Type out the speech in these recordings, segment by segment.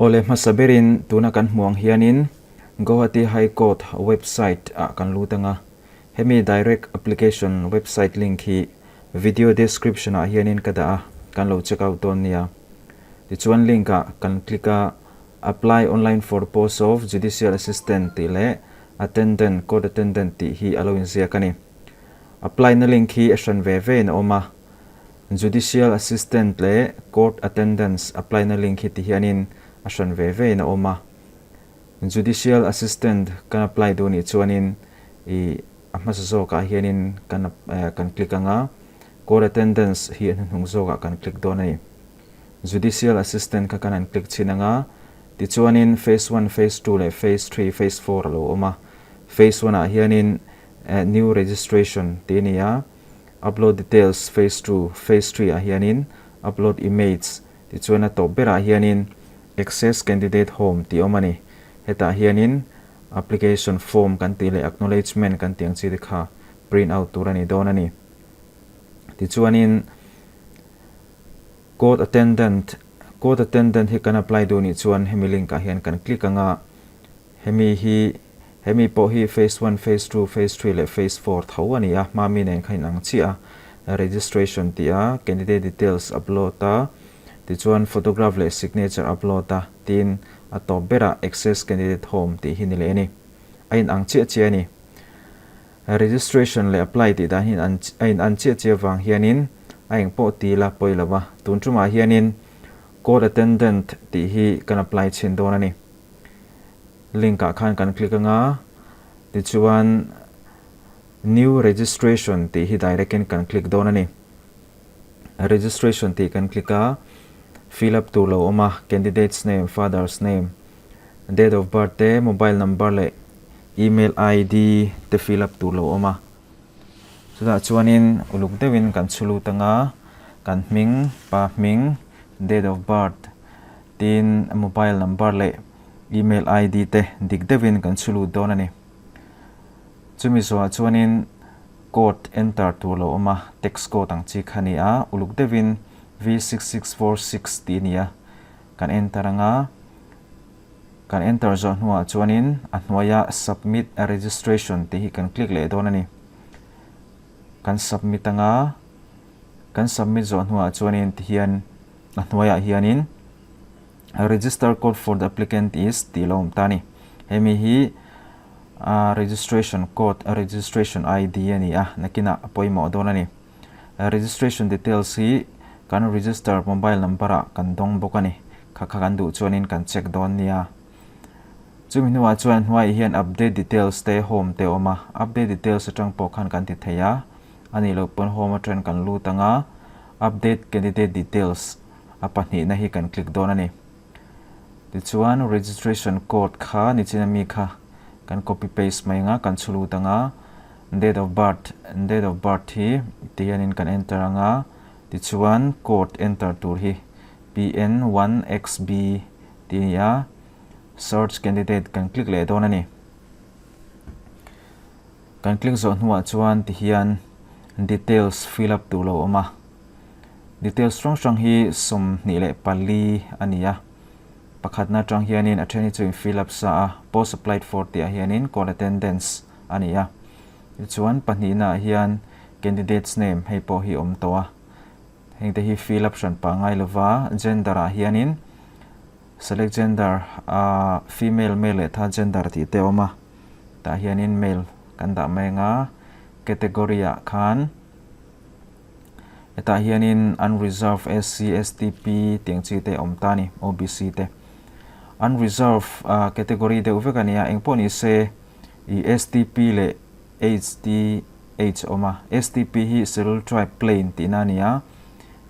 Awle hmasa berin tuna kan hmuh ang hianin Guwahati High Court website ah kan lut anga, hemi direct application website link hi video description ah hianin ka dah a, kan lo check out dawn nia. Tichuan link ah kan click a, Apply online for post of Judicial Assistant tih leh Attendant, Court Attendant tih hi a lo inziak a ni. Apply na link hi a hran ve ve in a awm a. Judicial Assistant leh Court Attendants apply na link hi ti hianin a hran ve ve in a awm a. Judicial Assistant kan apply duh nih chuanin ih a hmasa zawkah hianin kan kan click ang a, Court Attendants hi a hnuhnung zawkah kan click dawn a ni. Judicial Assistant kha kan han click chhin ang a, tichuanin Phase one, Phase two leh Phase three, Phase four a lo awm a. Phase one ah hianin New Registration tih a ni a. Upload details phase 2, phase 3 ah hianin upload image tichuan a tawp berah hianin access candidate home tih awm a ni. Hetah hianin application form kan tih leh acknowledgement kan tih ang chi te kha print out tur a ni dawn a ni. Tichuanin court attendant, court attendant hi kan apply duh nih chuan hemi link ah hian kan click ang a, Hemi hi hemi pawh hi phase one, phase two, phase three leh phase four tho a ni a, hma mi nen kha inang chiah a, registration tih a, candidate details upload a, tichuan photograph leh signature upload a, tin a tawp berah access candidate home tih hi ni leh a ni. A inang chiah chiah a ni. Registration leh apply tih dan hi a inan chiah chiah vang hianin a engpawh ti la pawi lo va, tun tumah hianin court attendant tih hi kan apply chhin dawn a ni. Link ah khan kan click anga tichuan new registration tih hi direct in kan click dawn a ni. Registration tih kan click a, fill up tur lo awm a, candidate's name, father's name, date of birth te, mobile number leh email ID te fill up tur lo awm a. Chutah chuanin uluk deuhin kan chhu lut anga kan hming, pa hming, date of birth, Tin, mobile number leh email ID te dik deuhin kan chhu lut dawn a ni. Chumi zawhah chuanin code enter tur lo awm a, text code ang chi kha a ni a, uluk deuhin V6646 tih a ni a, kan enter ang a, kan enter zawh hnuah chuanin a hnuaia submit a registration tih hi kan click leh dawn a ni. Kan submit ang a, kan submit zawh hnuah chuanin tihian A hnuaiah hianin Register code for the applicant is tih lo awm ta a ni. Hemi hi registration code, registration ID a ni a, nakinah a pawimawh dawn a ni. Registration details hi kan register mobile number ah kan dawng bawk a ni. Kha kha kan duh chuanin kan check dawn nia. Chumi hnuah chuan hnuaiah hian update details te home te a awm a, update details atang pawh khan kan ti thei a, a nih loh pawn home atang kan lut ang a. Update candidate details a pahnihna hi kan click dawn a ni. Tichuan registration code kha nichina mi kha kan copy paste mai anga kan chhu lut anga date of birth date of birth hi ti hianin kan enter anga tichuan code enter tur hi PN1XB tih a ni a search candidate kan click leh dawn a ni. Kan click zawh hnuah chuan tihian details fill up tur lo awm a, details hrang hrang hi 24 a ni a, pakhatna atang hianin a then hi chu in fill up sa a, post applied for tih ah hianin call attendance a ni a, tichuan pahnihna ah hian candidate's name hei pawh hi awm tawh a, hengte hi fill up hran pah ngai lova gender ah hianin select gender ah female male leh third gender tih te a awm a. Tah hianin mail kan dah mai anga category ah khan hetah hianin unreserved SC, STP tih ang chi te a awm ta a ni OBC te. Unreserved ah category deuh vek a ni a engpawh ni se ih STP leh HTH a awm a STP hi Scheduled Tribe Plain tihna a ni a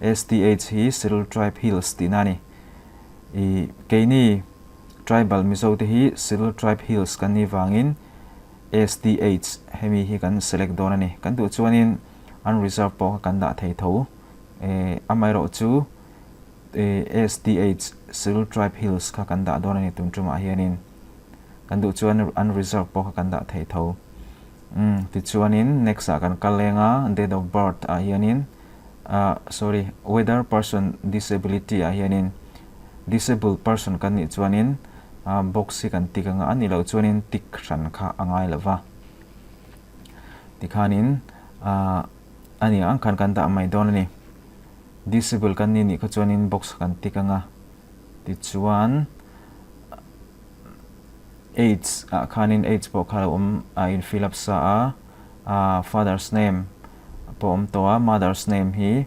STH hi Scheduled Tribe Hills tihna a ni. Ih keini. Tribal Mizo te hi Scheduled Tribe Hills kan nih vangin STH hemi hi kan select dawn a ni. Kan duh chuanin unreserved pawh kha kan dah thei tho. Amaherawh chu STH Scheduled Tribe Hills kha kan dah dawn a ni tun tumah hianin. Kan duh chuan unreserved pawh kha kan dah thei tho. Tichuanin next ah kan kal leng a, date of birth ah hianin sorry whether person disability ah hianin. Disabled person kan nih chuanin box hi kan tick anga a nih loh chuanin tick hran kha a ngai lo va. Tikhanin a nih ang khan kan dah mai dawn a ni. Disable kan nih nih kha chuanin box kan tick anga tichuan age ah khanin age pawh kha lo awm a in fill up sa a, father's name pawh a awm tawh a, mother's name hi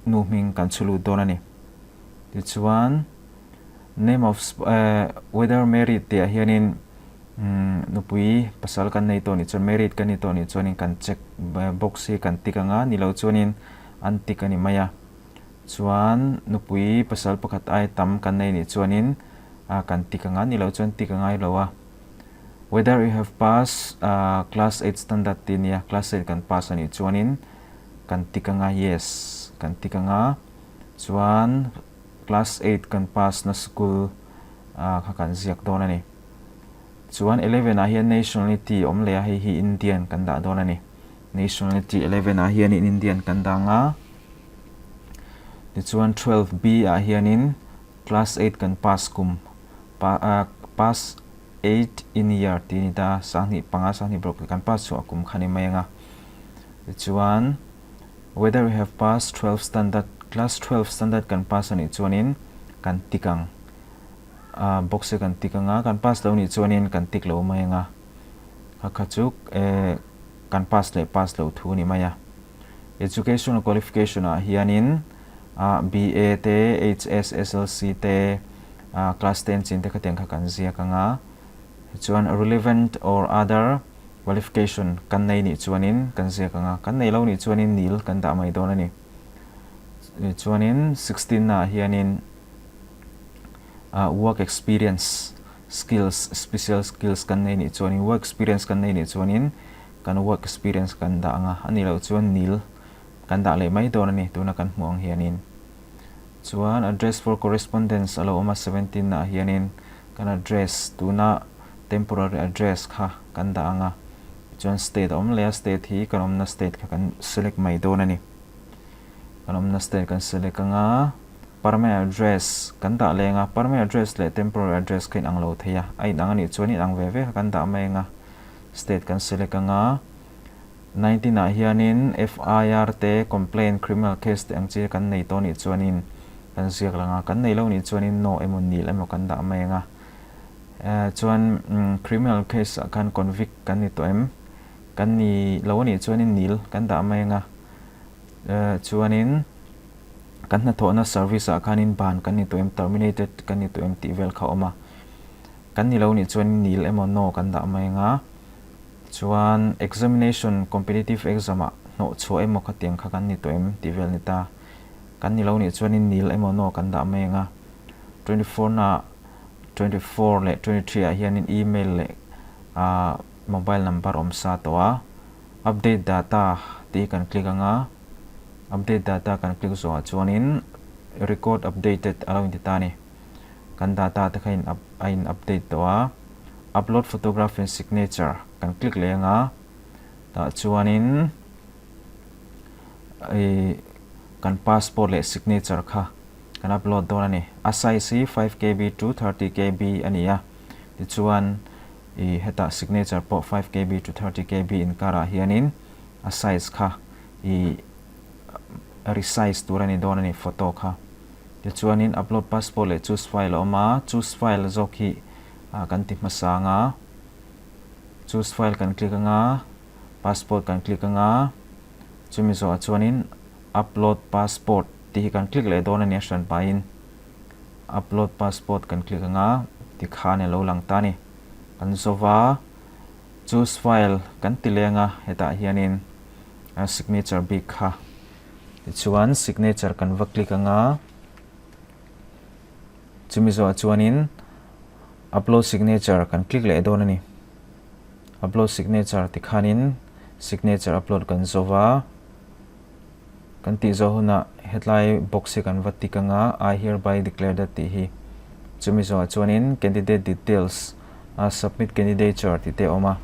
nu hming kan chhu lut dawn a ni. Tichuan name of whether married tih ah hianin nupui pasal kan nei tawh nih chuan married kan ni tawh nih chuanin kan check box hi kan tick anga ni lo chuanin an tick a ni mai a. Chuan nupui pasal pakhat ai tam kan nei nih chuanin kan tick anga ni lo chuan tick a ngai lo a. Whether you have passed class 8 standard tih nia class 8 kan pass a nih chuanin kan tick anga yes kan tick anga chuan class 8 kan pass na school kha kan ziak dawn a ni. Chuan 11 ah hian nationality awm leh a hei hi Indian kan dah dawn a ni. Nationality 11 ah hianin Indian kan dah anga tichuan 12 B ah hianin class 8 kan pass kum pass 8 in year tih a ni ta 2005 2006 kan pass chhuah kum kha ni mai anga tichuan whether we have passed 12 standard class 12 standard kan pass a nih chuanin kan tick ang box hi kan tick anga kan pass lo nih chuanin kan tick lo mai anga kha kha chu kan pass leh pass lo thu a ni mai a educational qualification ah hianin BA te HS SLC te class 10 chin te khatiang kha kan ziak anga chuan relevant or other qualification kan nei nih chuanin kan ziak anga kan nei lo nih chuanin nil kan dah mai dawn a ni. Chuanin 16 ah hianin work experience skills special skills kan nei nih chuanin work experience kan nei nih chuanin kan work experience kan dah anga a nih loh chuan nil kan dah leh mai dawn a ni tuna kan hmuh ang hianin. Chuan address for correspondence a lo awm a 17 ah hianin kan address tuna temporary address kha kan dah ang a, chuan state a awm leh a, state hi kan awmna state kha kan select mai dawn a ni. Kan awmna state kan select ang a, permanent address kan dah leng a, permanent address leh temporary address kha inang lo thei a, a inang a nih chuan inang ve ve kha kan dah mai ang a, state kan select ang a, 19 ah hianin FIR te complaint criminal case te ang chi kan nei tawh nih chuanin kan ziak lang a, kan nei lo nih chuanin no emaw nil emaw kan dah mai ang a. Chuan criminal case ah khan convict kan ni tawh em? Kan ni lo a nih chuanin nil kan dah mai anga. Chuanin kan hnathawhna service ah khanin ban kan ni tawh em, terminated kan ni tawh em tih vel kha a awm a. Kan ni lo nih chuanin nil emaw no kan dah mai anga. Chuan examination competitive exam ah hnawhchhuah emaw khatiang kha kan ni tawh em tih vel ni ta. Kan ni lo nih chuanin nil emaw no kan dah mai anga. 24 na 24 leh 23 ah hianin email leh ah mobile number awm sa tawh a, update data tih hi kan click anga, update data kan click zawhah chuanin record updated a lo inti ta a ni. Kan data te kha in a in update tawh a, upload photograph and signature kan click leh anga, tah chuanin ih kan passport leh signature kha kan upload dawn a ni. A size hi 5 kb to 30 kb a ni a, tichuan ih hetah signature pawh 5 kb to 30 kb inkarah hianin a size kha ih resize tur a ni dawn a ni photo kha. Tichuanin upload passport leh choose file a awm a, choose file zawk hi kan ti hmasa ang a, choose file kan click ang a, passport kan click ang a, chumi zawhah chuanin upload passport tih hi kan click leh dawn a ni a hran pahin upload passport kan click ang a tikhan a lo lang ta a ni. Kan zawva choose file kan ti leng a hetah hianin signature bik kha tichuan signature kan va click ang a chumi zawhah chuanin upload signature kan click leh dawn a ni. Upload signature tikhanin signature upload kan zawva. Kan tih zawh hunah hetlai box hi kan va tick anga I hereby declare that tih hi chumi zawhah chuanin candidate details a submit candidature tih te a awm a,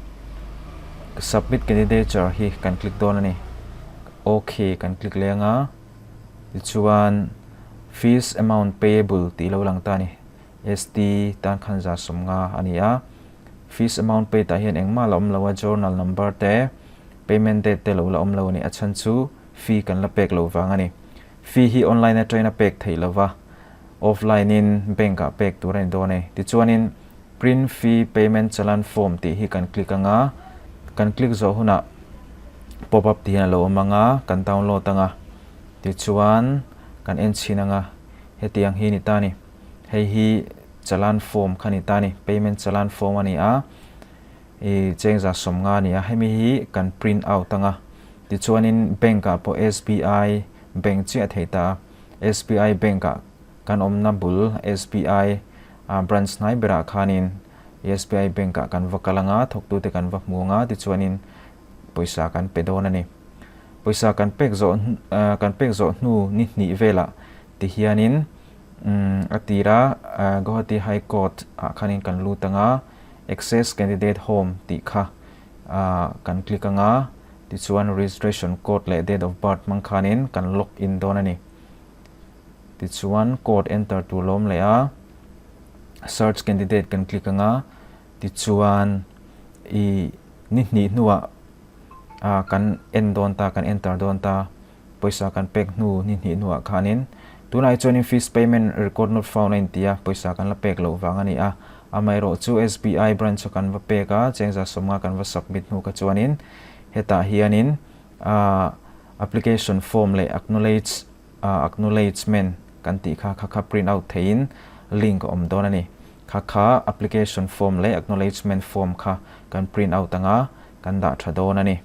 submit candidature hi kan click dawn a ni. Ok kan click leh anga tichuan Fees amount payable tih lo lang ta a ni. ST tan khan 150 a ni a. Fees amount paid ah hian engmah la awm lo a, journal number te, payment date te lo la awm lo a ni. A chhan chu fee kan la pek lo vang a ni. Fee hi online atangin a pek theih lo va, offline in bank ah pek tur a ni dawn a ni. Tichuanin print fee payment challan form tih hi kan click ang a, kan click zawh hunah pop up tih hian a lo awm ang a, kan download ang a. Tichuan kan en chhin ang a, hetiang hi a ni ta a ni. Hei hi challan form kha a ni ta a ni, payment challan form a ni a, i cheng 150 a ni a, hemi hi kan print out ang a. Tichuanin bank ah pawh SBI bank chiah a thei ta a, SBI bank ah kan awmna bul SBI branch hnai berah khanin SBI bank ah kan va kal ang a, thawktute kan va hmu ang a, tichuanin pawisa kan pe dawn a ni. Pawisa kan pek zawh kan pek zawh hnu ni hnih velah tihianin a tira Guwahati High Court ah khanin kan lut ang a, Access Candidate Home tih kha kan click ang a, tichuan registration code leh date of birth hmang khanin kan log in dawn a ni. Tichuan code enter tur lawm leh a, search candidate kan click ang a, tichuan i ni hnih hnuah kan en dawn ta, kan enter dawn ta, pawisa kan pek hnu ni hnih hnuah khanin tunah hi chuanin fees payment record not found a inti a, pawisa kan la pek loh vang a ni a, amaherawh chu SBI branch a kan va pek a, cheng 150 kan va submit hnu kha chuanin hetah hianin application form leh acknowledge acknowledgement kan tih kha kha kha print out theihin link a awm dawn a ni. Kha kha application form leh acknowledgement form kha kan print out anga kan dah tha dawn a ni.